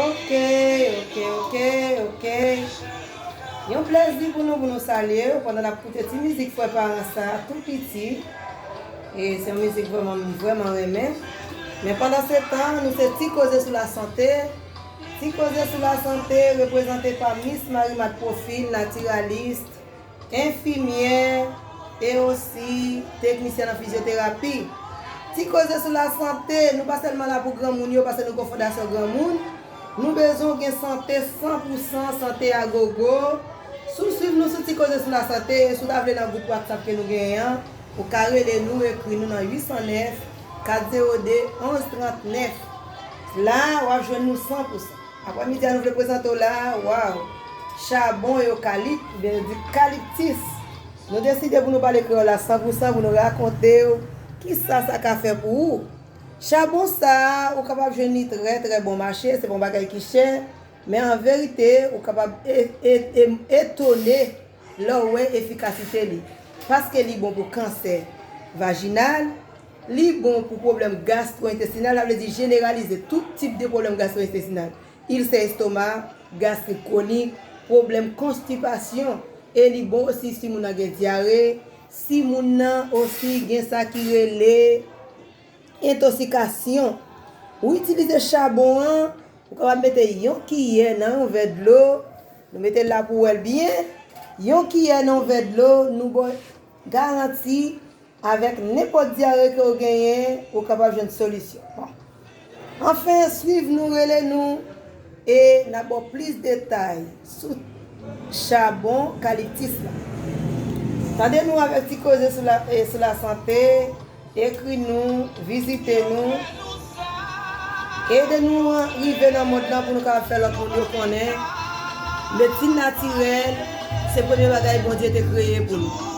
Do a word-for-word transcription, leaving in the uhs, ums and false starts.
Ok, ok, ok, ok. Yon plezi pou nou, pou nou salye w pandan n ap koute ti mizik frè Paran sa tou piti. E se yon mizik vrèman, m vrèman renmen. Men pandan se tan, nou se Ti Koze sou Lasante. Ti Koze sou Lasante, reprezante pa Miss Marie Matt Profil, natiralis, enfimyè e osi teknisyèn an fizyoterapi. Ti Koze sou Lasante, nou pa sèlman la pou granmoun yo, paske nou gon fondasyon granmoun. Nou bezwen w gen sante san pou san, sante a gogo. Si w swiv nou sou Ti Koze sou Lasante, e si w ta vle nan gwoup WhatsApp ke nou genyen an, ou ka rele nou, ekri nou nan uit san nèf, kat zewo de, onz trant nèf. La, w ap jwenn nou san pou san. Aprè midi a, nou vle prezante w la, waw! Chabon ewokalip, oubyen yo di kaliptis. Nou deside pou nou pale kreyòl la san pou san, pou nou rakonte w kisa sa ka fè pou ou. Chabon sa a, ou kapab jwenn li trè, trè bon mache, se pa yon bagay ki chè, men an verite, ou kapab e, e, e, etone lè w wè efikasite li. Paske li bon pou kansè vajinal, li bon pou pwoblèm gastro-entestinal, sa vle di jeneralize tout tip de pwoblèm gastro-entestinal. Ilsè estoma, gastrit kwonik, pwoblèm konstipasyon, e li bon osi si moun nan gen dyare, si moun nan osi gen sa ki rele entoksikasyon. Ou itilize chabon an, ou kapab mete yon kiyè nan yon vè dlo, nou mete l la pou w wè l byen, yon kiyè nan yon vè dlo, nou ba w garanti, avèk nenpòt dyare ke w genyen, ou kapab jwenn solisyon. Bon. Anfen, swiv nou, rele nou, e n ap ba w plis detay sou chabon kaliptis la. Tande nou avèk Ti Koze sou la, e sou lasante, ekri nou, vizite nou, ede nou rive nan mond lan pou nou kapab fè lòt moun yo konnen medsin natirèl se premye bagay Bondye te kreye pou nou.